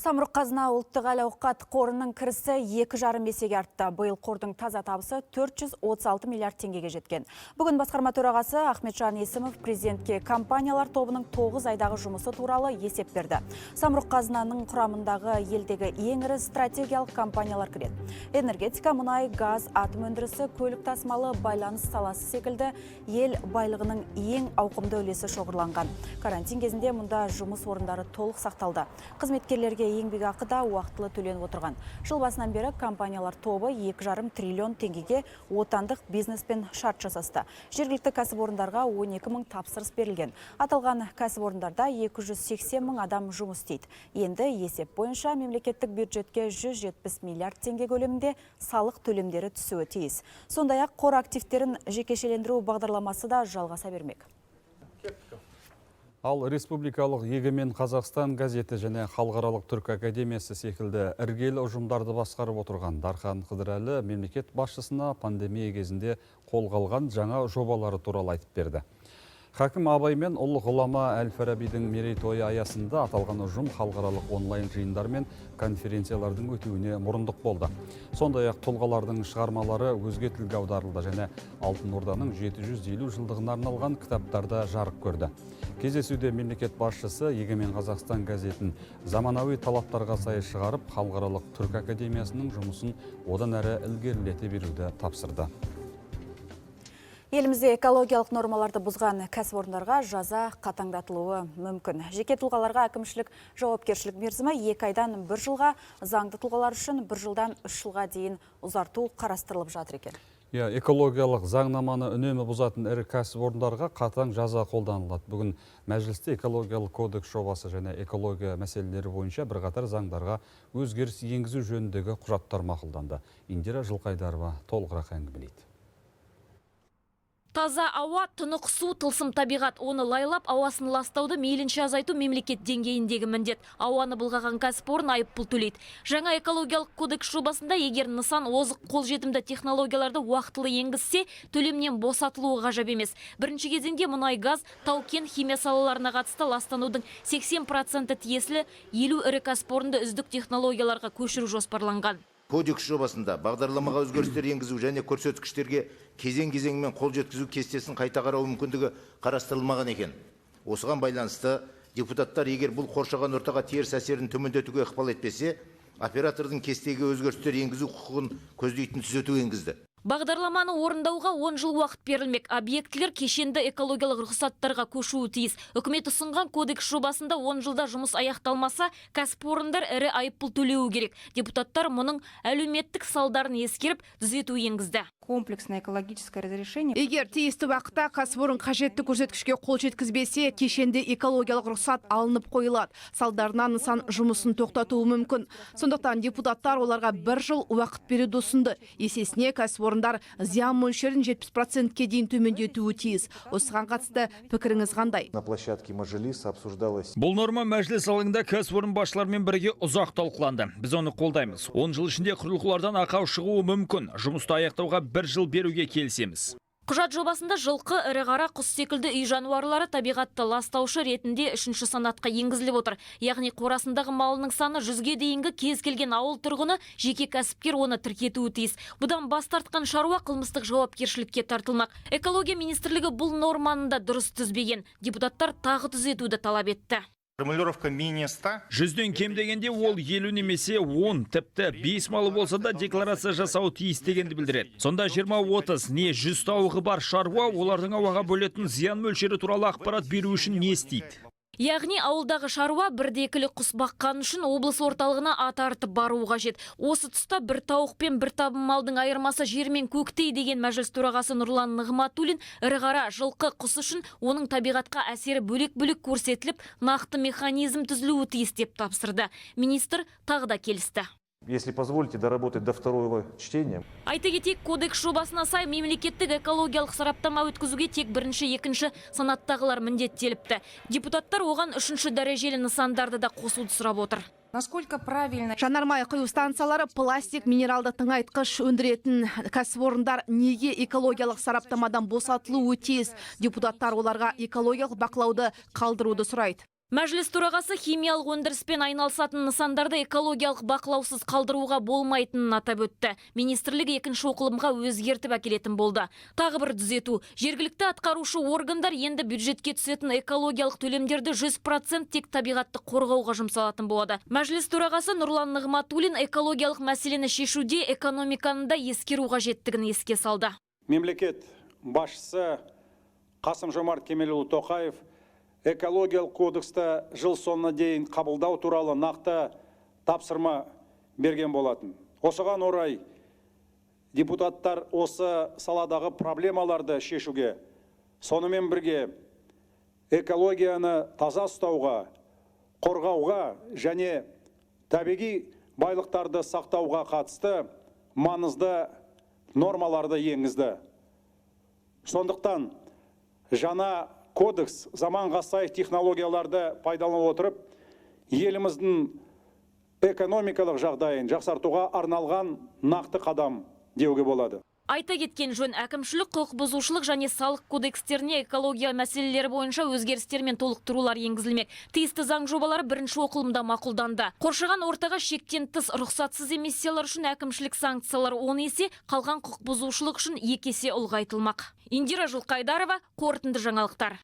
Самұрық Қазына ұлттық әл-ауқат қорының кірісі 2,5 есеге артты. Биыл қордың таза табысы 436 миллиард теңгеге жеткен. Бүгін басқарма төрағасы Ахметжан Есімов президентке компаниялар тобының 9 айдағы жұмысы туралы есеп берді. Самұрық Қазынаның құрамындағы елдегі ең ірі стратегиялық компаниялар кіреді. Энергетика, мұнай, газ, атом өндірісі, көлік тасымалы, байланыс саласы секілді ел байлығының ең ауқымды үлесі шоғырланған. Карантин кезінде мұнда жұмыс орындары толық сақталды. Қызметкерлерге еңбекақы да уақытылы төленіп отырған. Жыл басынан бері компаниялар тобы 2,5 триллион теңгеге отандық бизнеспен шарт жасасты. Жергілікті кәсіпорындарға 12 мың тапсырыс берілген. Аталған кәсіпорындарда 280 мың адам жұмыс істейді. Енді есеп бойынша мемлекеттік бюджетке 170 миллиард теңге көлемінде салық төлемдері түсуі тиіс. Сондай-ақ қор активтерін жекешелендіру бағдарламасы да жалғаса бермек. Ал республикалық «Егемен Қазақстан» газеті және Халықаралық Түркі академиясы секілді іргелі ұжымдарды басқарып отырған Дархан Қыдырәлі мемлекет басшысына пандемия кезінде қолға алған жаңа жобалары туралы айтып берді. Хакім Абай мен ұлы ғұлама Әл-Фарабидің мерейтойы аясында аталған ұжым халықаралық онлайн жиындар мен конференциялардың өтуіне мұрындық болды. Сондай-ақ тұлғалардың шығармалары өзге тілге аударылды және Алтын Орданың 750 жылдығына арналған кітаптар да жарық көрді. Кездесуде мемлекет басшысы «Егемен Қазақстан» газетін заманауи талаптарға сай шығарып, Халықаралық Түркі академиясының жұмысын одан әрі ілгерілете беруді тапсырды. Елімізде экологиялық нормаларды бұзған кәсіпорындарға жаза қатаңдатылуы мүмкін. Жеке тұлғаларға әкімшілік жауапкершілік мерзімі 2 айдан бір жылға, заңды тұлғалар үшін бір жылдан 3 жылға дейін ұзарту қарастырылып жатыр екен. Иә, экологиялық заңнаманы үнемі бұзатын ірі кәсіпорындарға қатаң жаза қолданылады. Бүгін мәжілісте экологиялық кодекс жобасы және экология мәселелері бойынша бірқатар заңдарға өзгеріс енгізу жөніндегі құжаттар мақұлданды. Индира Жылқайдарова толығырақ әңгімелейді. Таза ауа, тұнық су, тылсым табиғат. Оны лайлап, ауасын ластауды мейлінше азайту мемлекет деңгейіндегі міндет. Ауаны былғаған кәсіпорын айыппұл төлейді. Жаңа экологиялық кодекс жобасында егер нысан озық қолжетімді технологияларды уақытылы енгізсе, төлемнен босатылуы ғажап емес. Бірінші кезеңде мұнай, газ, тау-кен, химия салаларына қатысты ластанудың 80%-і тиесілі 50 ірі кәсіпорынды үздік технологияларға көшіру жоспарланған. Кодекс жобасында бағдарламаға өзгерістер енгізу және көрсеткіштерге кезең-кезеңімен қол жеткізу кестесін қайта қарау мүмкіндігі қарастырылмаған екен. Осыған байланысты депутаттар егер бұл қоршаған ортаға теріс әсерін төмендетуге ықпал етпесе, оператордың кестеге өзгерістер енгізу құқығын көздейтін түзету енгізді. Бағдарламаны орындауға 10 жыл уақыт берілмек. Объектілер кешенді экологиялық рұқсаттарға көшуі тиіс. Үкімет ұсынған кодекс жобасында 10 жылда жұмыс аяқталмаса, кәсіпорындар ірі айыппұл төлеуі керек. Депутаттар мұның әлеуметтік салдарын ескеріп, түзету енгізді. Комплексное экологическое разрешение. Егер тиісті уақытта кәсіпорын қажетті көрсеткішке қол жеткізбесе, кешенді экологиялық рұқсат алынып қойылады. Салдарынан нысан жұмысын тоқтатуы мүмкін. Сондықтан депутаттар оларға бір жыл уақыт беруді ұсынды. Есесіне кәсіпорындар зиян мөлшерін 70%-ке дейін төмендетуі тиіс. Осыған қатысты пікіріңіз қандай? На площадке Мажилиса обсуждалось. Бұл норма мәжіліс алаңында кәсіпорын басшыларымен бірге ұзақ талқыланды. Біз оны қолдаймыз. 10 жыл ішінде құрылғылардан ақау шығуы мүмкін. Жұмысты аяқтауға бір жыл беруге келісеміз. Құжат жобасында жылқы, ірі қара, құс секілді үй жануарлары табиғатты ластаушы ретінде үшінші санатқа енгізіліп отыр. Яғни қорасындағы малының саны 100-ге дейінгі кез келген ауыл тұрғыны, жеке кәсіпкер оны тіркетуі тиіс. Бұдан бас тартқан шаруа қылмыстық жауапкершілікке тартылмақ. Экология министрлігі бұл норманы да дұрыс түзбеген. Депутаттар тағы түзетуді талап етті. Формулировка менее 100. 100-ден кем дегенде ол 50 немесе 10, тіпті 5 малы болса да декларация жасауы тиіс дегенді білдіреді. Сонда 20-30 не 100 тауығы бар шаруа олардың ауаға бөлетін зиян мөлшері туралы ақпарат беру үшін не істейді? Яғни ауылдағы шаруа бірді екілі құс баққан үшін облыс орталығына ат арытып баруы қажет. Осы тұста бір тауық пен бір табын малдың айырмасы жер мен көктей деген мәжіліс төрағасы Нұрлан Нығматулин ірі қара, жылқы, құс үшін оның табиғатқа әсері бөлек-бөлек көрсетіліп, нақты механизм түзілуі тиіс деп тапсырды. Министр тағы да келісті. Если позволите доработать до второго чтения. Айта кетейік, кодекс жобасына сай мемлекеттік экологиялық сараптама өткізуге тек бірінші, екінші санаттағылар міндеттеліпті. Депутаттар оған үшінші дәрежелі нысандарды да қосуды сұрап отыр. Насколько правильно Жанармай құю станциялары, пластик, минералды тыңайтқыш өндіретін кәсіпорындар неге экологиялық сараптамадан босатылуы тиіс? Депутаттар оларға экологиялық бақылауды қалдыруды сұрайды. Мәжіліс төрағасы химиялық өндіріспен айналысатын нысандарды экологиялық бақылаусыз қалдыруға болмайтынын атап өтті. Министрлік екінші оқылымға өзгертіп әкелетін болды. Тағы бір түзету. Жергілікті атқарушы органдар енді бюджетке түсетін экологиялық төлемдерді 100% тек табиғатты қорғауға жұмсалатын болады. Мәжіліс төрағасы Нұрлан Нығматулин экологиялық мәселені шешуде экономиканы да ескеру қажеттігін еске салды. Мемлекет басшысы Қасым Жомарт Кемелұлы Тоқаев экологиялық кодексті жыл соңына дейін қабылдау туралы нақты тапсырма берген болатын. Осыған орай депутаттар осы саладағы проблемаларды шешуге, сонымен бірге экологияны таза ұстауға, қорғауға және табиғи байлықтарды сақтауға қатысты маңызды нормаларды енгізді. Сондықтан жаңа кодекс заманға сай технологияларды пайдалана отырып, еліміздің экономикалық жағдайын жақсартуға арналған нақты қадам деуге болады. Айта кеткен жөн, әкімшілік құқық бұзушылық және салық кодекстеріне экология мәселелері бойынша өзгерістер мен толықтырулар енгізілмек. Тиісті заң жобалары бірінші оқылымда мақұлданды. Қоршаған ортаға шектен тыс рұқсатсыз эмиссиялар үшін әкімшілік санкциялар 10 есе, қалған құқық бұзушылық үшін 2 есе ұлғайтылмақ. Индира Жылқайдарова, қорытынды жаңалықтар.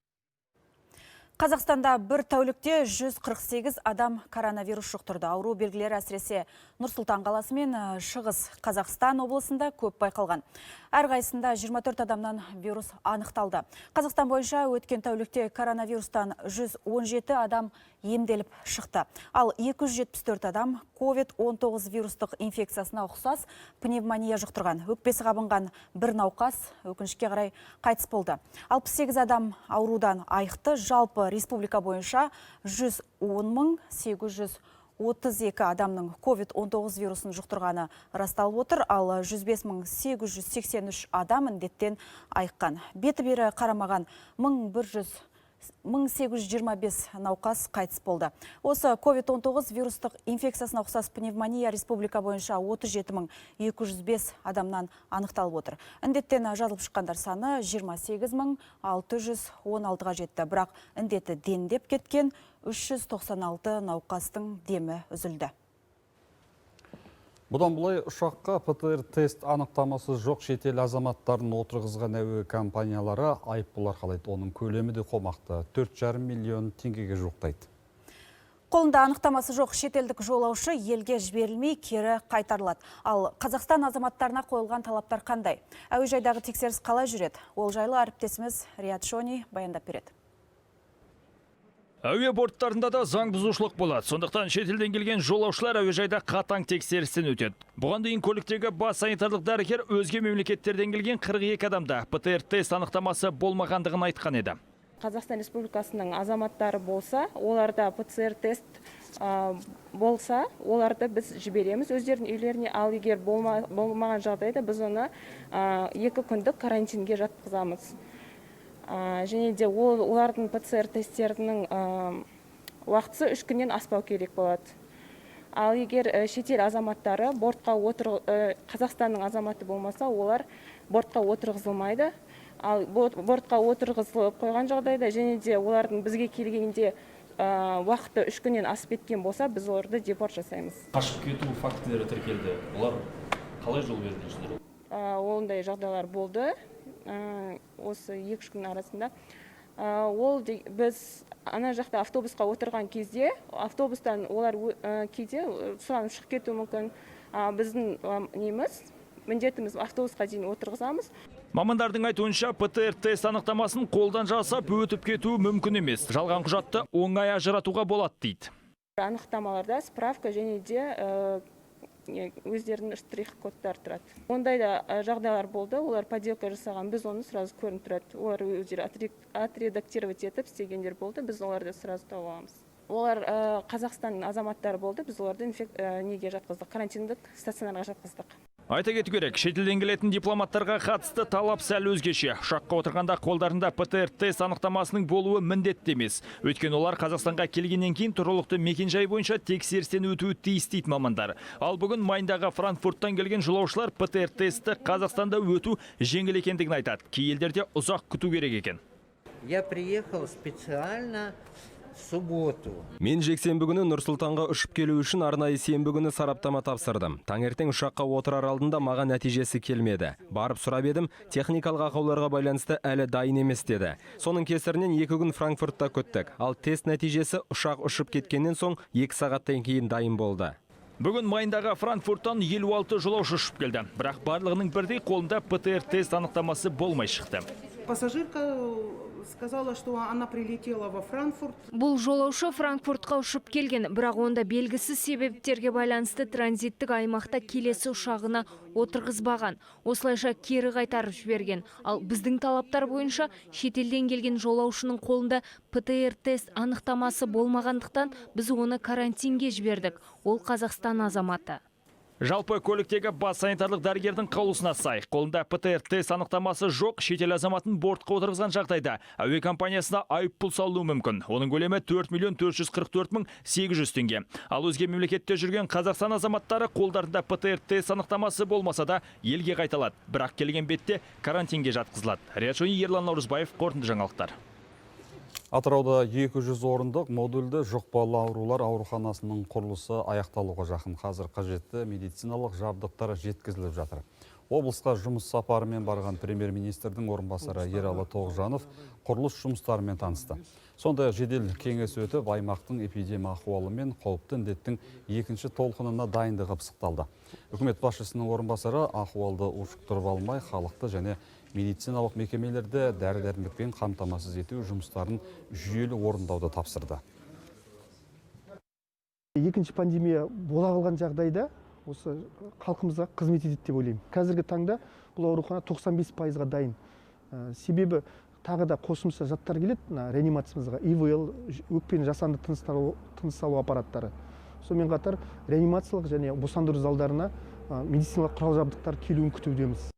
Қазақстанда бір тәулікте 148 адам коронавирус жұқтырды. Ауру белгілері әсіресе Нұр-Сұлтан қаласы мен Шығыс Қазақстан облысында көп байқалған. Әрқайсысында 24 адамнан вирус анықталды. Қазақстан бойынша өткен тәулікте коронавирустан 117 адам емделіп шықты. Ал 274 адам COVID-19 вирустық инфекциясына ұқсас пневмония жұқтырған. Өкпесі қабынған бір науқас өкінішке қарай қайтыс болды. 68 адам аурудан айықты. Жалпы республика бойынша 110 832 адамның COVID-19 вирусын жұқтырғаны расталып отыр, ал 105 883 адам індеттен айыққан. Беті бері қарамаған 1825 науқас қайтыс болды. Осы COVID-19 вирустық инфекциясына ұқсас пневмония республика бойынша 37 205 адамнан анықталып отыр. Індеттен жазылып шыққандар саны 28 616-ға жетті. Бірақ індеті дендеп кеткен 396 науқастың демі үзілді. Бұдан былай ұшаққа ПТР-тест анықтамасы жоқ шетел азаматтарын отырғызған әуе компаниялары айыппұл арқалайды. Оның көлемі де қомақты 4,5 миллион теңгеге жуықтайды. Қолында анықтамасы жоқ шетелдік жолаушы елге жіберілмей кері қайтарылады. Ал Қазақстан азаматтарына қойылған талаптар қандай? Әуежайдағы тексеріс қалай жүреді? Ол жайлы әріптесіміз Риат Шони баяндап береді. Әуе борттарында да заң бұзушылық болады. Сондықтан шетелден келген жолаушылар әуежайда қатаң тексерістен өтеді. Бұған дейін көліктегі бас санитарлық дәрігер өзге мемлекеттерден келген 42 адамда ПТР-тест анықтамасы болмағандығын айтқан еді. Қазақстан Республикасының азаматтары болса, оларда ПЦР-тест болса, оларды біз жібереміз өздерінің үйлеріне. Ал егер болмаған жағдайда біз оны 2 күндік карантинге жатқызамыз. Және де олардың ПЦР-тестерінің уақытысы 3 күннен аспау керек болады. Ал егер шетел азаматтары бортқа Қазақстанның азаматы болмаса, олар бортқа отырғызылмайды. Ал бортқа отырғызылып қойған жағдайда және де олардың бізге келгенде уақыты 3 күннен асып кеткен болса, біз оларды депорт жасаймыз. Қашып кету фактілері тіркелді. Олар қалай жол берді? Ондай жағдайлар болды. Осы 2-3 күн арасында. Ол біз ана жақта автобусқа отырған кезде, автобустан олар кейде сұранып шығып кетуі мүмкін. Біздің неміз, міндетіміз автобусқа дейін отырғызамыз. Мамандардың айтуынша, ПТР-тест анықтамасын қолдан жасап өтіп кетуі мүмкін емес. Жалған құжатты оңай ажыратуға болады дейді. Анықтамаларда справка және де өздерінің штрих-кодтары тұрады. Ондай да жағдайлар болды, олар поделка жасаған, біз оны сразу көрініп тұрады. Олар өздері отредактировать етіп істегендер болды, біз оларды сразу тауып аламыз. Олар Қазақстанның азаматтары болды, біз оларды неге жатқыздық, карантиндік стационарға жатқыздық. Айта кету керек, шетелден келетін дипломаттарға қатысты талап сәл өзгеше. Ұшаққа отырғанда қолдарында ПТР-тест анықтамасының болуы міндетті емес. Өйткені олар Қазақстанға келгеннен кейін тұрғылықты мекенжай бойынша тексерістен өтуі тиіс дейді мамандар. Ал бүгін майындағы Франкфурттан келген жолаушылар ПТР-тестті Қазақстанда өту жеңіл екендігін айтады. Кей елдерде ұзақ күту керек екен. Я приехал специально в субботу. Мен жексенбі күні Нұр-Сұлтанға ұшып келу үшін арнайы сенбі күні сараптама тапсырдым. Таңертең ұшаққа отырар алдында маған нәтижесі келмеді. Барып сұрап едім, техникалық ақауларға байланысты әлі дайын емес деді. Соның кесірінен 2 күн Франкфуртта күттік. Ал тест нәтижесі ұшақ ұшып кеткеннен соң 2 сағаттан кейін дайын болды. Бүгін Майндағы Франкфурттан 56 жолаушы ұшып келді. Бірақ барлығының бірдей қолында ПТР-тест анықтамасы болмай шықты. Пассажирка сказала, что она прилетела во Франкфурт. Бұл жолаушы Франкфуртқа ұшып келген, бірақ онда белгісіз себептерге байланысты транзиттік аймақта келесі ұшағына отырғызбаған. Осылайша кері қайтарып жіберген. Ал біздің талаптар бойынша шетелден келген жолаушының қолында ПТР-тест анықтамасы болмағандықтан біз оны карантинге жібердік. Ол Қазақстан азаматы. Жалпы көліктегі бас санитарлық дәрігердің қаулысына сай, қолында ПТР-тест анықтамасы жоқ шетел азаматын бортқа отырғызған жағдайда әуе компаниясына айыппұл салынуы мүмкін. Оның көлемі 4 444 800 теңге. Ал өзге мемлекетте жүрген Қазақстан азаматтары қолдарында ПТР-тест анықтамасы болмаса да елге қайта алады. Бірақ келген бетте карантинге жатқызылады. Риат Шони, Ерлан Наурызбаев, қорытынды жаңалықтар. Атырауда 200 орындық модульді жұқпалы аурулар ауруханасының құрылысы аяқталуға жақын. Қазір қажетті медициналық жабдықтар жеткізіліп жатыр. Облысқа жұмыс сапарымен барған премьер-министрдің орынбасары Ералы Тоғжанов құрылыс жұмыстарымен танысты. Сондай-ақ жедел кеңес өтіп, аймақтың эпидемия ахуалы мен қауіпті індеттің екінші толқынына дайындығы пысықталды. Үкімет басшысының орынбасары ахуалды ушықтырып алмай, халықты және медициналық мекемелерді дәрі-дәрмекпен қамтамасыз ету жұмыстарын жүйелі орындауды тапсырды. Екінші пандемия бола қалған жағдайда осы халқымызға қызмет етеді деп ойлаймын. Қазіргі таңда бұл аурухана 95%-ға дайын. Себебі тағы да қосымша заттар келеді, мына реанимациямызға, ИВЛ, өкпені жасанды тыныс алу аппараттары. Сонымен қатар реанимациялық және босандыру залдарына медициналық құрал жабдықтар келуін күтудеміз.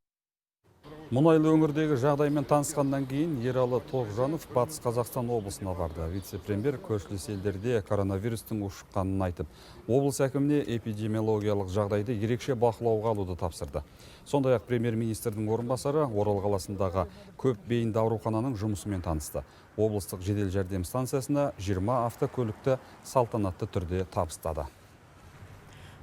Мұнайлы өңірдегі жағдаймен танысқаннан кейін Ералы Тоғжанов Батыс Қазақстан облысына барды. Вице-премьер көршілес елдерде коронавирустың ушыққанын айтып, облыс әкіміне эпидемиологиялық жағдайды ерекше бақылауға алуды тапсырды. Сондай-ақ премьер-министрдің орынбасары Орал қаласындағы көп бейінді аурухананың жұмысымен танысты. Облыстық жедел жәрдем станциясына 20 автокөлікті салтанатты түрде табыстады.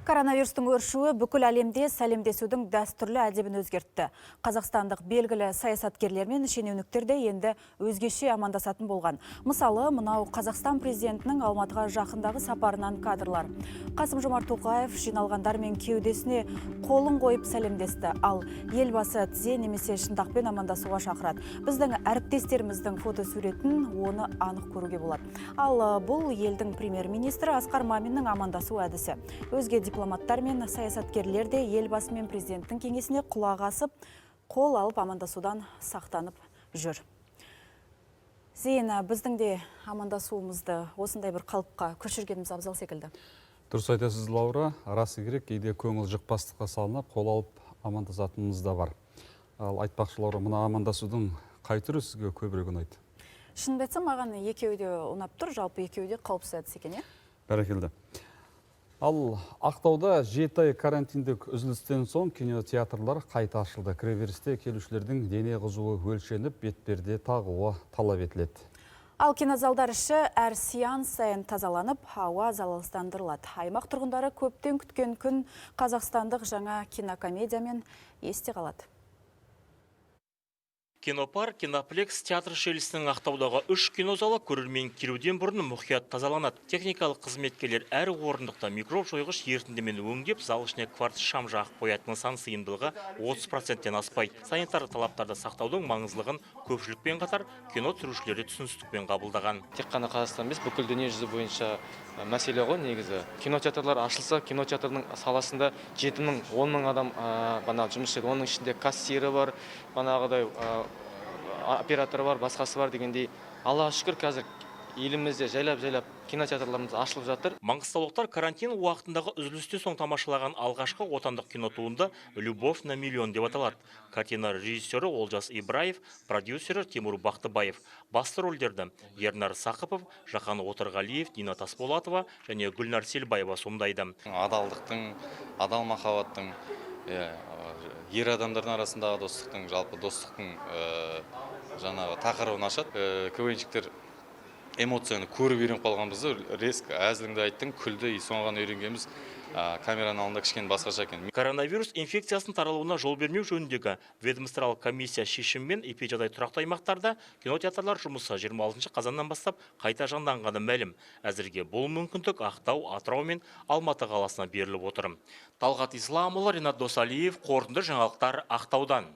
Коронавирустың өршуі бүкіл әлемде сәлемдесудің дәстүрлі әдебін өзгертті. Қазақстандық белгілі саясаткерлер мен шенеуніктер де енді өзгеше амандасатын болған. Мысалы, мынау Қазақстан президентінің Алматыға жақындағы сапарынан кадрлар. Қасым-Жомарт Тоқаев жиналғандармен кеудесіне қолын қойып сәлемдесті. Ал елбасы тізе немесе шынтақпен амандасуға шақырады. Біздің әріптестеріміздің фотосуретін оны анық көруге болады. Ал бұл елдің премьер-министрі Асқар Маминнің амандасу әдісі. Өзге дипломаттар мен саясаткерлер де елбасы мен президенттің кеңесіне құлақ асып, қол алып амандасудан сақтанып жүр. Зейін, біздің де амандасуымызды осындай бір қалыпқа көшіргеніміз абзал секілді. Дұрыс айтасыз, Лаура, расы керек, кейде көңіл жықпастыққа салынып, қол алып амандасатынымыз да бар. Ал айтпақшы, Лаура, мына амандасудың қай түрі сізге көбірек ұнайды? Шынымды айтсам, маған екеуі де ұнап тұр, жалпы екеуі де қауіпсіз әдіс екен, иә? Бәрекелді. Ал Ақтауда 7 ай карантиндік үзілістен соң кинотеатрлар қайта ашылды. Кіреберісте келушілердің дене қызуы өлшеніп, бетперде тағуы талап етіледі. Ал кинозалдар іші әр сеанс сайын тазаланып, ауа залалсыздандырылады. Аймақ тұрғындары көптен күткен күн қазақстандық жаңа кинокомедиямен есте қалады. Кинопарк, Киноплекс, театр желісінің Ақтаудағы 3 кинозалы көрермен келуден бұрын мұқият тазаланады. Техникалық қызметкерлер әр орындықта микроб жойғыш ерітіндімен өңдеп, зал ішіне кварц шам жағып қояды. Нысан сыйымдылығы 30%-тен аспайды. Санитарлық талаптарды сақтаудың маңыздылығын көпшілікпен қатар кино түсірушілер де түсіністікпен қабылдаған. Тек қана Қазақстан емес, бүкіл дүниежүзі бойынша мәселе ғой негізі. Кинотеатрлар ашылса, кинотеатрдың саласында 7 мың, 10 мың адам жұмыс істейді. Оның ішінде кассирі бар, бағанағыдай операторы бар, басқасы бар дегендей. Аллаға шүкір, қазір елімізде жайлап-жайлап кинотеатрларымыз ашылып жатыр. Маңғыстаулықтар карантин уақытындағы үзілістен соң тамашалаған алғашқы отандық кинотуынды «Любовь на миллион» деп аталады. Картина режиссері Олжас Ибраев, продюсері Тимур Бақтыбаев. Басты рөлдерді Ернар Сақыпов, Жахан Отырғалиев, Дина Тасболатова және Гүлнар Селбаева сомдайды. Адалдықтың, адал махаббаттың, ер адамдардың арасындағы достықтың, жалпы достықтың жаңағы тақырыбын ашады. КВНщиктер Эмоцияны көріп үйреніп қалғанбыз да, резко әзіліңді айттың, күлді, и соған үйренгенбіз. Камераның алдында кішкене басқаша екен. Коронавирус инфекциясының таралуына жол бермеу жөніндегі ведомствоаралық комиссия шешімімен эпиджағдай тұрақты аймақтарда кинотеатрлар жұмысы 26 қазаннан бастап қайта жанданғаны мәлім. Әзірге бұл мүмкіндік Ақтау, Атырау мен Алматы қаласына беріліп отыр. Талғат Исламұлы, Ренат Досалиев, қорытынды жаңалықтар Ақтаудан.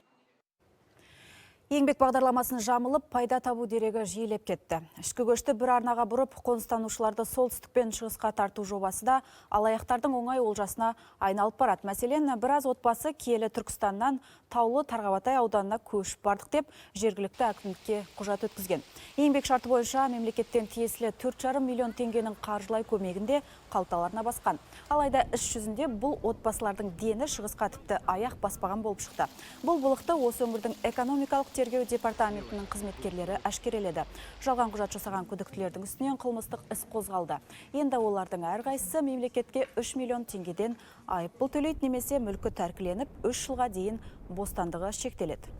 Еңбек бағдарламасын жамылып, пайда табу дерегі жиілеп кетті. Ішкі көшті бір арнаға бұрып, қоныстанушыларды солтүстік пен шығысқа тарту жобасы да алаяқтардың оңай олжасына айналып барады. Мәселен, біраз отбасы киелі Түркістаннан таулы Тарғабатай ауданына көшіп бардық деп жергілікті әкімдікке құжат өткізген. Еңбек шарты бойынша мемлекеттен тиесілі 4,5 миллион теңгенің қаржылай көмегінде қалталарына басқан. Алайда іс жүзінде бұл отбасылардың дені шығысқа тіпті аяқ баспаған болып шықты. Бұл былықты осы өңірдің экономикалық тергеу департаментінің қызметкерлері әшкереледі. Жалған құжат жасаған күдіктілердің үстінен қылмыстық іс қозғалды. Енді олардың әрқайсысы мемлекетке 3 миллион теңгеден айыппұл төлейді немесе мүлкі тәркіленіп 3 жылға дейін бостандығы шектеледі.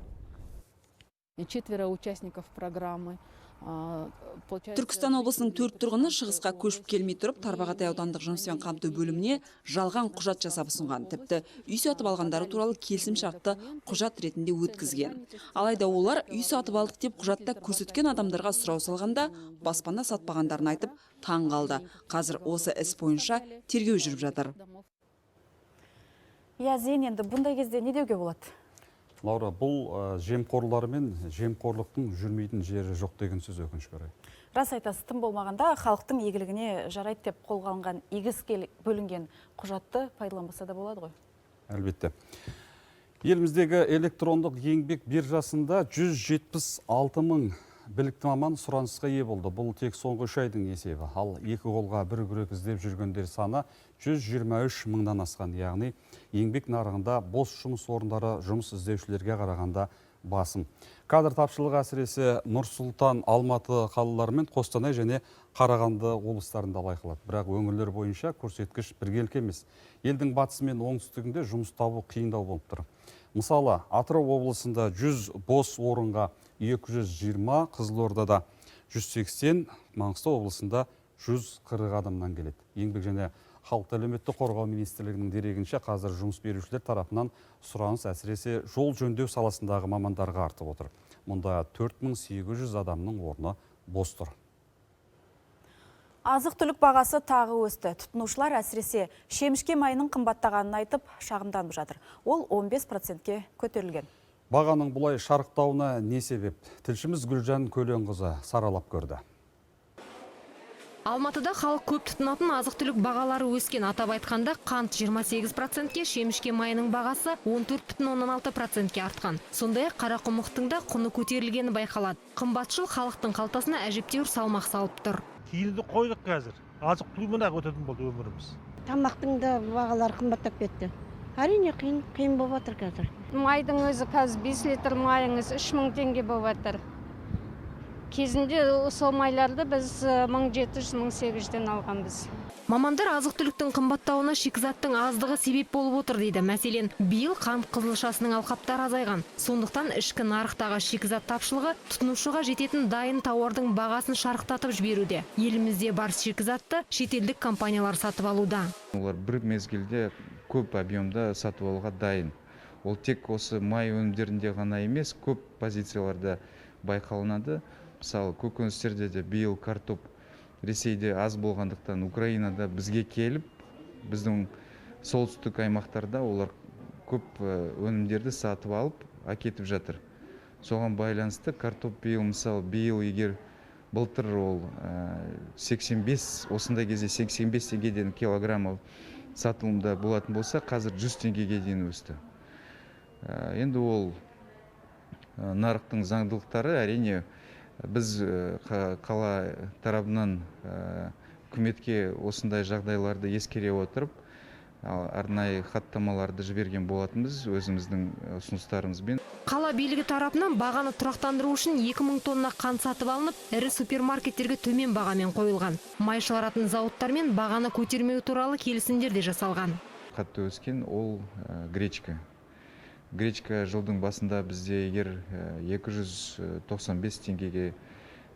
4 участников программы. Түркістан облысының 4 тұрғыны шығысқа көшіп келмей тұрып, Тарбағатай аудандық жұмыспен қамту бөліміне жалған құжат жасап ұсынған. Тіпті үй сатып алғандары туралы келісім шартты құжат ретінде өткізген. Алайда олар үй сатып алдық деп құжатта көрсеткен адамдарға сұрау салғанда баспана сатпағандарын айтып таң қалды. Қазір осы іс бойынша тергеу жүріп жатыр. Иә, Зейін, енді бұндай кезде не деуге болады? Лаура, бұл жемқорлар мен жемқорлықтың жүрмейтін жері жоқ деген сөз, өкінішке орай. Рас айтасыз, тым болмағанда халықтың игілігіне жарайды деп қолға алынған игі іске бөлінген құжатты пайдаланбаса да болады ғой. Әлбетте. Еліміздегі электрондық еңбек биржасында 176 мың білікті маман сұранысқа ие болды. Бұл тек соңғы 3 айдың есебі. Ал екі қолға бір күрек іздеп жүргендер саны 123 мыңнан асқан. Яғни еңбек нарығында бос жұмыс орындары жұмыс іздеушілерге қарағанда басым. Кадр тапшылығы әсіресе Нұр-Сұлтан, Алматы қалалары мен Қостанай және Қарағанды облыстарында байқалады. Бірақ өңірлер бойынша көрсеткіш біркелкі емес. Елдің батысы мен оңтүстігінде жұмыс табу қиындау болып тұр. Мысалы, Атырау облысында 100 бос орынға 220, Қызылордада 180, Маңғыстау облысында 140 адамнан келеді. Еңбек және халықты әлеуметтік қорғау министрлігінің дерегінше, қазір жұмыс берушілер тарапынан сұраныс әсіресе жол жөндеу саласындағы мамандарға артып отыр. Мұнда 4800 адамның орны бос тұр. Азық-түлік бағасы тағы өсті. Тұтынушылар әсіресе шемішке майының қымбаттағанын айтып, шағымданып жатыр. Ол 15%-ке көтерілген. Бағаның бұлай шарықтауына не себеп? Тілшіміз Гүлжан Көленқызы саралап көрді. Алматыда халық көп тұтынатын азық-түлік бағалары өскен. Атап айтқанда, қант 28%-ке, шемішке майының бағасы 14,6%-ке артқан. Сондай-ақ қарақұмықтың да құны көтерілгені байқалады. Қымбатшыл халықтың қалтасына әжептәуір салмақ салып тұр. Киімді қойдық қазір. Азық-түлікпен ақ өтетін болды өміріміз. Тамақтың да бағалары қымбаттап кетті. Әрине қиын болып жатыр қазір. Майдың өзі қазір 5 литр майыңыз 3000 теңге болып жатыр. Кезінде сол майларды біз 1700-1800-ден алғанбыз. Мамандар азық-түліктің қымбаттауына шикізаттың аздығы себеп болып отыр дейді. Мәселен, биыл қант қызылшасының алқаптары азайған. Сондықтан ішкі нарықтағы шикізат тапшылығы тұтынушыға жететін дайын тауардың бағасын шарықтатып жіберуде. Елімізде бар шикізатты шетелдік компаниялар сатып алуда. Олар бір мезгілде көп объемда сатып алуға дайын. Ол тек осы май өнімдерінде ғана емес, көп позицияларда байқалынады. Мысалы, көкөністерде де биыл картоп Ресейде аз болғандықтан Украинада бізге келіп, біздің солтүстік аймақтарда олар көп өнімдерді сатып алып әкетіп жатыр. Соған байланысты картоп биыл, мысалы, биыл егер былтыр ол 85, осындай кезде 85 теңгеден килограммы сатылымда болатын болса, қазір 100 теңгеге дейін өсті. Енді ол нарықтың заңдылықтары, әрине, біз қала тарапынан үкіметке осындай жағдайларды ескере отырып, арнайы хаттамаларды жіберген болатынбыз өзіміздің ұсыныстарымызбен. Қала билігі тарапынан бағаны тұрақтандыру үшін 2000 тонна қант сатып алынып, ірі супермаркеттерге төмен бағамен қойылған. Май шығаратын зауыттармен бағаны көтермеу туралы келісімдер де жасалған. Қатты өскен ол гречка. Гречка жылдың басында бізде егер 295 теңгеге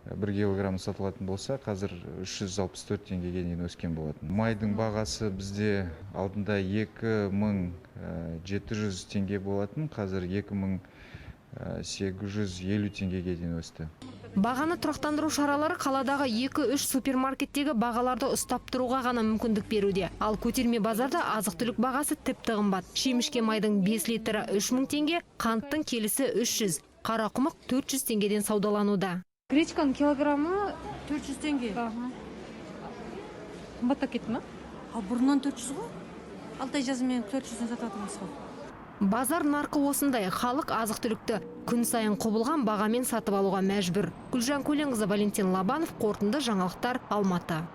1 килограмм сатылатын болса, қазір 364 теңгеге дейін өскен болатын. Майдың бағасы бізде алдында 2700 теңге болатын, қазір 2850 теңгеге дейін өсті. Бағаны тұрақтандыру шаралары қаладағы 2-3 супермаркеттегі бағаларды ұстап тұруға ғана мүмкіндік беруде. Ал көтерме базарда азық-түлік бағасы тіпті қымбат. Шемішке майдың 5 литрі 3000 теңге, қанттың келісі 300, қарақұмық 400 теңгеден саудалануда. Гречканың килограммы 400 теңге. Қымбаттап кетті ма? Ал бұрыннан 400 ғой. 6 ай жазымен 400-ден сатып жатырмыз ғой. Базар нарқы осындай, халық азық-түлікті күн сайын құбылған бағамен сатып алуға мәжбүр. Гүлжан Көленқызы, Валентин Лобанов, қорытынды жаңалықтар, Алматы.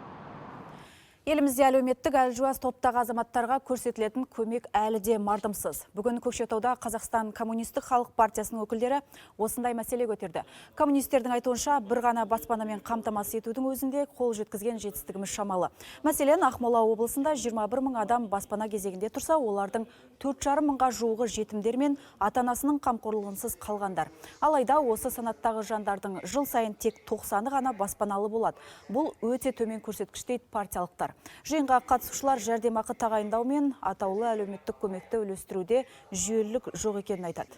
Елімізде әлеуметтік әлжуаз топтағы азаматтарға көрсетілетін көмек әлі де мардымсыз. Бүгін Көкшетауда Қазақстан Коммунистік Халық партиясының өкілдері осындай мәселе көтерді. Коммунистердің айтуынша, бір ғана баспанамен қамтамасыз етудің өзінде қол жеткізген жетістігіміз шамалы. Мәселен, Ақмола облысында 21 мың адам баспана кезегінде тұрса, олардың 4,5 мыңға жуығы жетімдер мен ата-анасының қамқорлығынсыз қалғандар. Алайда осы санаттағы жандардың жыл сайын тек 90-ы ғана баспаналы болады. Бұл өте төмен көрсеткіш дейді партиялықтар. Жиынға қатысушылар жәрдемақы тағайындау мен атаулы әлеуметтік көмекті үлестіруде жүйелілік жоқ екенін айтады.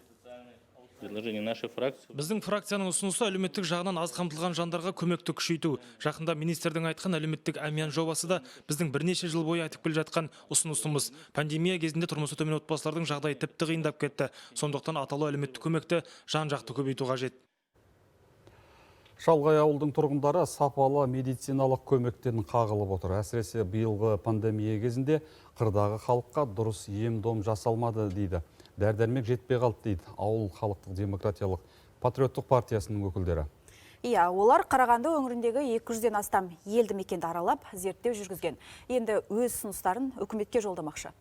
Біздің фракцияның ұсынысы әлеуметтік жағынан аз қамтылған жандарға көмекті күшейту. Жақында министрдің айтқан әлеуметтік әмиян жобасы да біздің бірнеше жыл бойы айтып келе жатқан ұсынысымыз. Пандемия кезінде тұрмысы төмен отбасылардың жағдайы тіпті қиындап кетті. Сондықтан атаулы әлеуметтік көмекті жан-жақты көбейту қажет. Шалғай ауылдың тұрғындары сапалы медициналық көмектен қағылып отыр. Әсіресе биылғы пандемия кезінде қырдағы халыққа дұрыс ем-дом жасалмады дейді. Дәрі-дәрмек жетпей қалды дейді ауыл халықтық демократиялық патриоттық партиясының өкілдері. Иә, олар Қарағанды өңіріндегі 200-ден астам елді мекенді аралап, зерттеу жүргізген. Енді өз ұсыныстарын үкіметке жолдамақшы.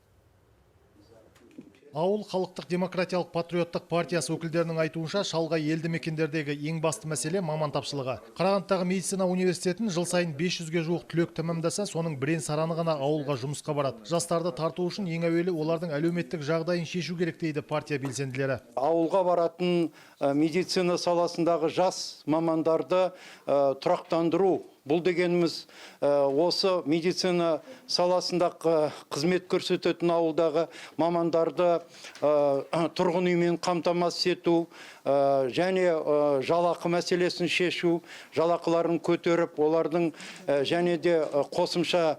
Ауыл халықтық демократиялық патриоттық партиясы өкілдерінің айтуынша, шалғай елді мекендердегі ең басты мәселе маман тапшылығы. Қарағандыдағы медицина университетін жыл сайын 500-ге жуық түлек тәмамдаса, соның бірен-сараны ғана ауылға жұмысқа барады. Жастарды тарту үшін ең әуелі олардың әлеуметтік жағдайын шешу керек дейді партия белсенділері. Ауылға баратын медицина саласындағы жас мамандарды тұрақтандыру. Бұл дегеніміз осы медицина саласында қызмет көрсететін ауылдағы мамандарды тұрғын үймен қамтамасыз ету және жалақы мәселесін шешу, жалақыларын көтеріп, олардың және де қосымша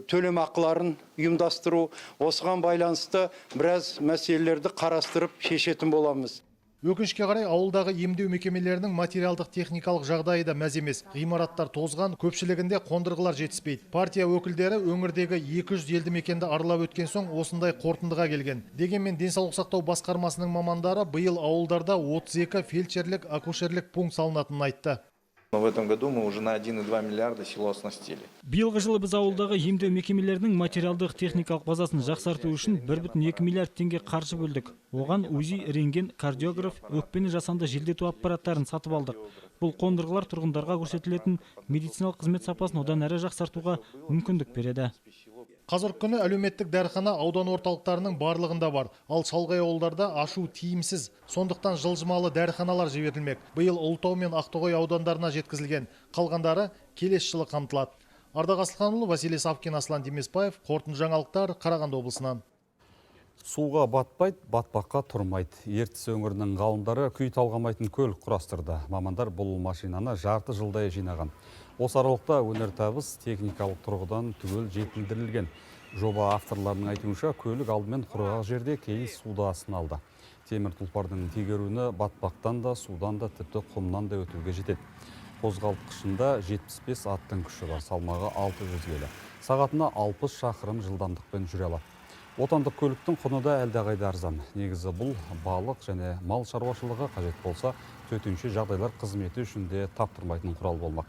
төлемақыларын ұйымдастыру. Осыған байланысты біраз мәселелерді қарастырып шешетін боламыз. Өкінішке қарай, ауылдағы емдеу мекемелерінің материалдық техникалық жағдайы да мәз емес. Ғимараттар тозған, көпшілігінде қондырғылар жетіспейді. Партия өкілдері өңірдегі 200 елді мекенді аралап өткен соң осындай қорытындыға келген. Дегенмен денсаулық сақтау басқармасының мамандары биыл ауылдарда 32 фельдшерлік акушерлік пункт салынатынын айтты. Но в этом году мы уже на 1,2 миллиарда село оснастили. Биылғы жылы біз ауылдағы емдеу мекемелерінің материалдық техникалық базасын жақсарту үшін 1,2 миллиард теңге қаржы бөлдік. Оған УЗИ, рентген, кардиограф, өкпені жасанды желдету аппараттарын сатып алдық. Бұл қондырғылар тұрғындарға көрсетілетін медициналық қызмет сапасын одан әрі жақсартуға мүмкіндік береді. Қазіргі күні әлеуметтік дәріхана аудан орталықтарының барлығында бар. Ал шалғай ауылдарда ашу тиімсіз. Сондықтан жылжымалы дәріханалар жіберілмек. Биыл Ұлытау мен Ақтоғай аудандарына жеткізілген. Қалғандары келесі жылы қамтылады. Ардақ Асылханұлы, Василий Савкин, Аслан Демесбаев, қорытынды жаңалықтар, Қарағанды облысынан. Суға батпайды, батпаққа тұрмайды. Ертіс өңірінің ғалымдары күй талғамайтын көлік құрастырды. Мамандар бұл машинаны жарты жылдай жинаған. Осы аралықта өнертабыс техникалық тұрғыдан түгел жетілдірілген. Жоба авторларының айтуынша, көлік алдымен құрғақ жерде, кейін суда сыналды. Темір тұлпардың тегеруіні батпақтан да, судан да, тіпті құмнан да өтуге жетеді. Қозғалтқышында 75 аттың күші бар, салмағы 600 келі. Сағатына 60 шақырым жылдамдықпен жүре алады. Отандық көліктің құны да әлдеқайда арзан. Негізі бұл балық және мал шаруашылығы қажет болса, төтенше жағдайлар қызметі үшін де таптырмайтын құрал болмақ.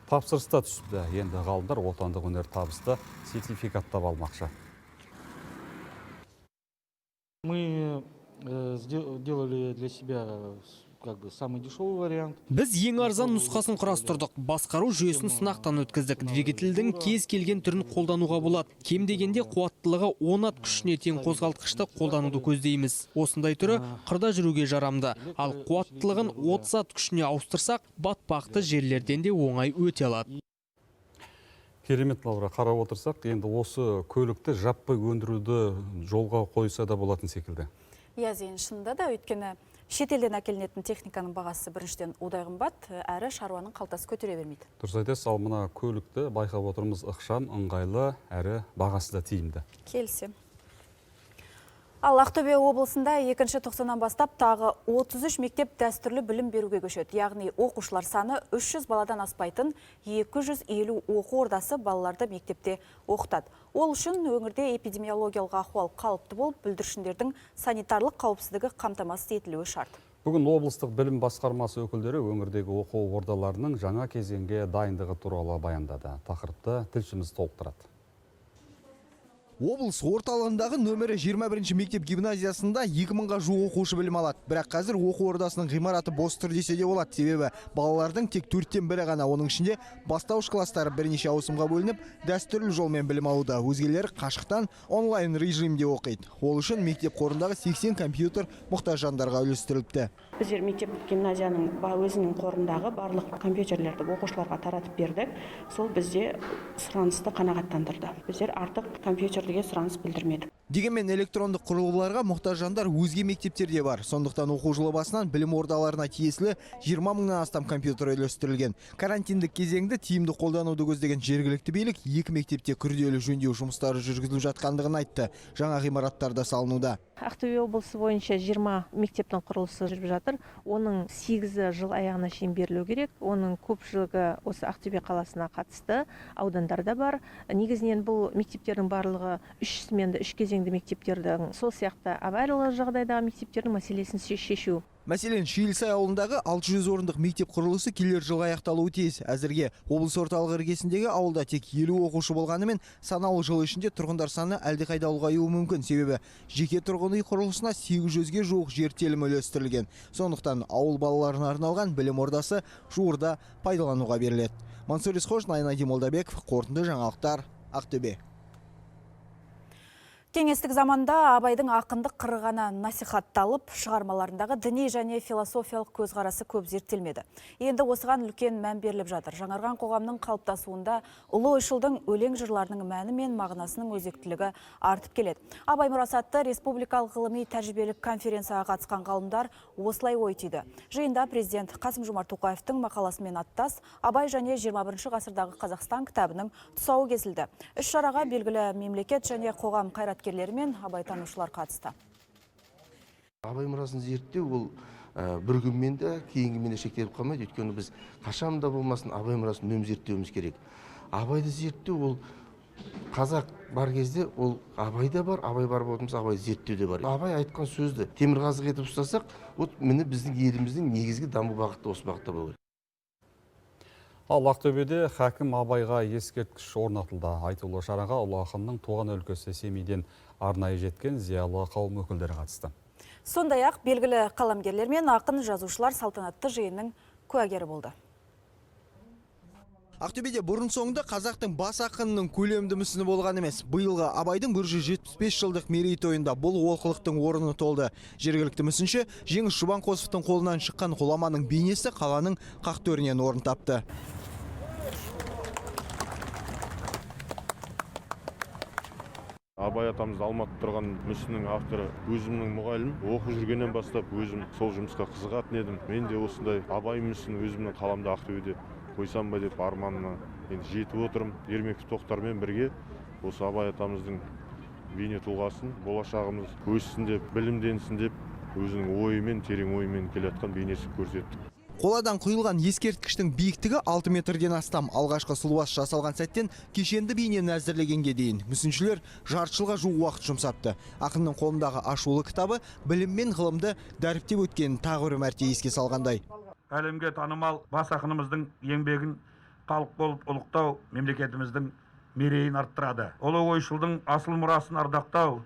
Тапсырыс та түсіпті. Енді ғалымдар отандық өнертабысты сертификаттап алмақшы. Мы делали для себя как бы самый дешевый вариант. Біз ең арзан нұсқасын құрастырдық. Басқару жүйесін сынақтан өткіздік. Двигательдің кез келген түрін қолдануға болады. Кем дегенде қуаттылығы 10 ат күшіне тең қозғалтқышты қолдануды көздейміз. Осындай түрі қырда жүруге жарамды. Ал қуаттылығын 30 ат күшіне ауыстырсақ, батпақты жерлерден де оңай өте алады. Керемет, Лаура, қарап отырсақ, енді осы көлікті жаппай өндіруді жолға қойса да болатын секілді. Иә, Зейін, шынында да, өйткені шетелден әкелінетін техниканың бағасы біріншіден удай қымбат, әрі шаруаның қалтасы көтере бермейді. Дұрыс айтасыз, ал мына көлікті байқап отырмыз, ықшам, ыңғайлы, әрі бағасы да тиімді. Келісемін. Ал Ақтөбе облысында екінші тоқсаннан бастап тағы 33 мектеп дәстүрлі білім беруге көшеді. Яғни оқушылар саны 300 баладан аспайтын 250 оқу ордасы балаларды мектепте оқытады. Ол үшін өңірде эпидемиологиялық ахуал қалыпты болып, бүлдіршіндердің санитарлық қауіпсіздігі қамтамасыз етілуі шарт. Бүгін облыстық білім басқармасы өкілдері өңірдегі оқу ордаларының жаңа кезеңге дайындығы туралы баяндады. Тақырыпты тілшіміз толықтырады. Облыс орталығындағы нөмірі 21 мектеп гимназиясында 2000-ға жуық оқушы білім алады. Бірақ қазір оқу ордасының ғимараты бос тұр десе де болады. Себебі балалардың тек 1/4 ғана, оның ішінде бастауыш кластары бірнеше ауысымға бөлініп, дәстүрлі жолмен білім алуда. Өзгелері қашықтан онлайн режимде оқиды. Ол үшін мектеп қорындағы 80 компьютер мұқтаж жандарға үлестіріліпті. Біздер мектеп гимназияның өзінің қорындағы барлық компьютерлерді оқушыларға таратып бердік. Сол бізде сұранысты қанағаттандырды. Біздер артық компьютерлерге сұраныс білдірмедік. Дегенмен электрондық құрылғыларға мұқтаж жандар өзге мектептерде бар. Сондықтан оқу жылы басынан білім ордаларына тиесілі 20 мыңнан астам компьютер үлестірілген. Карантиндік кезеңді тиімді қолдануды көздеген жергілікті билік екі мектепте күрделі жөндеу жұмыстары жүргізіліп жатқандығын айтты. Жаңа ғимараттар да салынуда. Ақтөбе облысы бойынша 20 мектептің құрылысы жүріп жатыр. Оның 8-і жыл аяғына шейін берілу керек. Оның көпшілігі осы Ақтөбе қаласына қатысты аудандарда бар. Негізінен бұл мектептердің барлығы 3 сменді, 3 кезеңді мектептердің, сол сияқты авариялық жағдайдағы мектептердің мәселесін шешу. Мәселен, Шиелісай ауылындағы 600 орындық мектеп құрылысы келер жылға аяқталуы тиіс. Әзірге облыс орталығы іргесіндегі ауылда тек 50 оқушы болғанымен, санаулы жыл ішінде тұрғындар саны әлдеқайда ұлғаюы мүмкін. Себебі жеке тұрғын үй құрылысына 800-ге жуық жер телімі үлестірілген. Сондықтан ауыл балаларына арналған білім ордасы жуырда пайдалануға беріледі. Мансұр Есқожин, Айнадин Молдабеков, қорытынды жаңалықтар, Ақтөбе. Кеңестік заманда Абайдың ақындық қыры ғана насихатталып, шығармаларындағы діни және философиялық көзқарасы көп зерттелмеді. Енді осыған үлкен мән беріліп жатыр. Жаңарған қоғамның қалыптасуында ұлы ойшылдың өлең жырларының мәні мен мағынасының өзектілігі артып келеді. Абай мұрасы атты республикалық ғылыми тәжірибелік конференцияға қатысқан ғалымдар осылай ой түйді. Жиында президент Қасым-Жомарт Тоқаевтың мақаласымен аттас Абай және 21 ғасырдағы Қазақстан кітабының тұсауы кесілді. Іс-шараға белгілі мемлекет және қоғам қайраткерлері мен абайтанушылар қатысты. Абай мұрасын зерттеу ол бір күнмен де кейінгімен де шектеліп қалмайды. Өйткені біз қашан да болмасын Абай мұрасын үнемі зерттеуіміз керек. Абайды зерттеу ол қазақ бар кезде ол Абай да бар, Абай бар болатын болса, Абайды зерттеу де бар. Абай айтқан сөзді темірқазық етіп ұстасақ, вот міне біздің еліміздің негізгі даму бағыты осы бағытта болу керек. Ал Ақтөбеде хакім Абайға ескерткіш орнатылды. Айтулы шараға ұлы ақынның туған өлкесі Семейден арнайы жеткен зиялы қауым өкілдері қатысты. Сондай-ақ белгілі қаламгерлер мен ақын жазушылар салтанатты жиынның куәгері болды. Ақтөбеде бұрын соңды қазақтың бас ақынының көлемді мүсіні болған емес. Биылғы Абайдың 175 жылдық мерейтойында бұл олқылықтың орны толды. Жергілікті мүсінші Жеңіс Жұбанқосовтың қолынан шыққан ғұламаның бейнесі қаланың қақ төрінен орын тапты. Абай атамызды Алматыда тұрған мүсіннің авторы өзімнің мұғалімім. Оқып жүргеннен бастап өзім сол жұмысқа қызығатын едім. Мен де осындай Абай мүсінін өзімнің қаламда Ақтөбеде қойсам ба деп арманыма енді жетіп отырмын. Ермеков Тоқтармен бірге осы Абай атамыздың бейне тұлғасын болашағымыз өссін деп, білімденсін деп өзінің ойымен, терең ойымен келе жатқан бейнесін көрсеттік. Қоладан құйылған ескерткіштің биіктігі 6 метрден астам. Алғашқы сұлуасы жасалған сәттен кешенді бейнені әзірлегенге дейін мүсіншілер жарты жылға жуық уақыт жұмсапты. Ақынның қолындағы ашулы кітабы білім мен ғылымды дәріптеп өткенін тағы бір мәрте еске салғандай. Әлемге танымал бас ақынымыздың еңбегін халық болып ұлықтау мемлекетіміздің мерейін арттырады. Ұлы ойшылдың асыл мұрасын ардақтау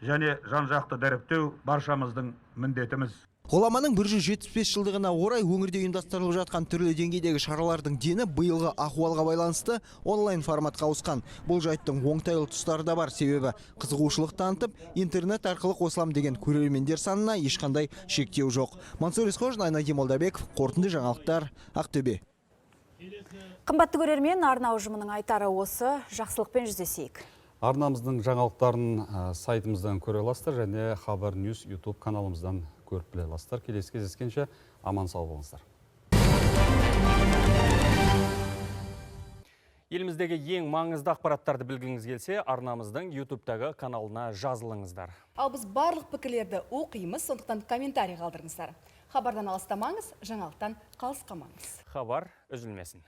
және жан-жақты дәріптеу баршамыздың міндетіміз. Ғұламаның 175 жылдығына орай өңірде ұйымдастырылып жатқан түрлі деңгейдегі шаралардың дені биылғы ахуалға байланысты онлайн форматқа ауысқан. Бұл жайттың оңтайлы тұстары да бар, себебі қызығушылық танытып, интернет арқылы қосылам деген көрермендер санына ешқандай шектеу жоқ. Мансұр Есқожин, Айнадин Молдабеков, қорытынды жаңалықтар, Ақтөбе. Қымбатты көрермен, арна ұжымының айтары осы, жақсылықпен жүздесейік. Арнамыздың жаңалықтарын сайтымыздан көре аласыздар және Хабар Ньюс YouTube каналымыздан көріп біле аласыздар. Келесі кездескенше аман сау болыңыздар. Еліміздегі ең маңызды ақпараттарды білгіңіз келсе, арнамыздың YouTube'тағы каналына жазылыңыздар. Ал біз барлық пікірлерді оқимыз, сондықтан комментарий қалдырыңыздар. Хабардан алыстамаңыз, жаңалықтан қалыс қалмаңыз. Хабар үзілмесін.